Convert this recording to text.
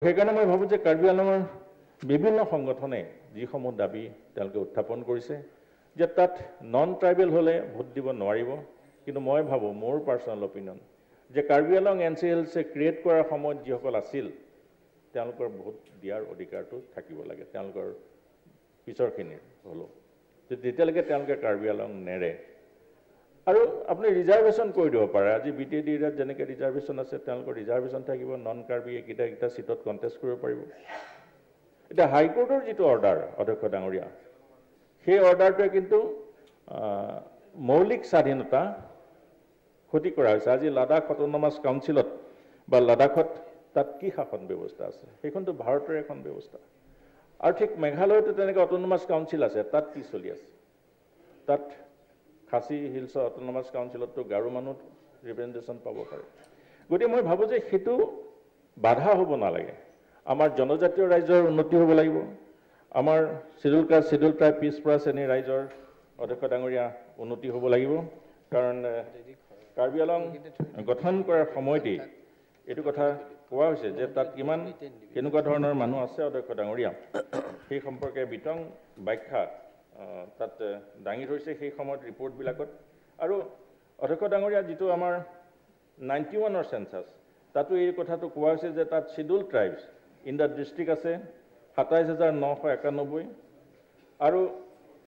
সেইকাৰণে মই ভাবোঁ যে কাৰ্বি আংলঙৰ বিভিন্ন সংগঠনে যিসমূহ দাবী তেওঁলোকে উত্থাপন কৰিছে যে তাত নন ট্ৰাইবেল হ'লে ভোট দিব নোৱাৰিব, কিন্তু মই ভাবোঁ, মোৰ পাৰ্চনেল অপিনিয়ন যে কাৰ্বি আংলং এন চি হিলছে ক্ৰিয়েট কৰাৰ সময়ত যিসকল আছিল তেওঁলোকৰ ভোট দিয়াৰ অধিকাৰটো থাকিব লাগে, তেওঁলোকৰ পিছৰখিনিৰ হ'লেও, যেতিয়ালৈকে তেওঁলোকে কাৰ্বি আংলং নেৰে। আৰু আপুনি ৰিজাৰ্ভেশ্যন কৰি দিব পাৰে। আজি বি টি ডি এৰিয়াত যেনেকৈ ৰিজাৰ্ভেশ্যন আছে, তেওঁলোকৰ ৰিজাৰ্ভেশ্যন থাকিব, নন কাৰ্বি এইকেইটা এইকেইটা ছিটত কণ্টেষ্ট কৰিব পাৰিব। এতিয়া হাইকোৰ্টৰ যিটো অৰ্ডাৰ, অধ্যক্ষ ডাঙৰীয়া, সেই অৰ্ডাৰটোৱে কিন্তু মৌলিক স্বাধীনতা ক্ষতি কৰা হৈছে। আজি লাডাখ অট'নমাছ কাউন্সিলত বা লাডাখত তাত কি শাসন ব্যৱস্থা আছে? সেইখনতো ভাৰতৰে এখন ব্যৱস্থা। আৰু ঠিক মেঘালয়তো তেনেকৈ অট'নমাছ কাউন্সিল আছে, তাত কি চলি আছে? তাত খাচী হিলছৰ অট'নমাছ কাউন্সিলততো গাৰো মানুহ ৰিপ্ৰেজেণ্টেশ্যন পাব পাৰে। গতিকে মই ভাবোঁ যে সেইটো বাধা হ'ব নালাগে। আমাৰ জনজাতীয় ৰাইজৰ উন্নতি হ'ব লাগিব, আমাৰ চিডিউল কাষ্ট, চিডিউল ট্ৰাইব, পিছপৰা শ্ৰেণীৰ ৰাইজৰ, অধ্যক্ষ ডাঙৰীয়া, উন্নতি হ'ব লাগিব। কাৰণ কাৰ্বি আংলং গঠন কৰাৰ সময়তেই এইটো কথা কোৱা হৈছে যে তাত কিমান কেনেকুৱা ধৰণৰ মানুহ আছে, অধ্যক্ষ ডাঙৰীয়া, সেই সম্পৰ্কে বিতং ব্যাখ্যা তাত দাঙি ধৰিছে সেই সময়ত ৰিপৰ্টবিলাকত। আৰু অধ্যক্ষ ডাঙৰীয়া, যিটো আমাৰ 91ৰ চেঞ্চাছ, তাতো এই কথাটো কোৱা হৈছে যে তাত schedule tribes in the district আছে 27,991 আৰু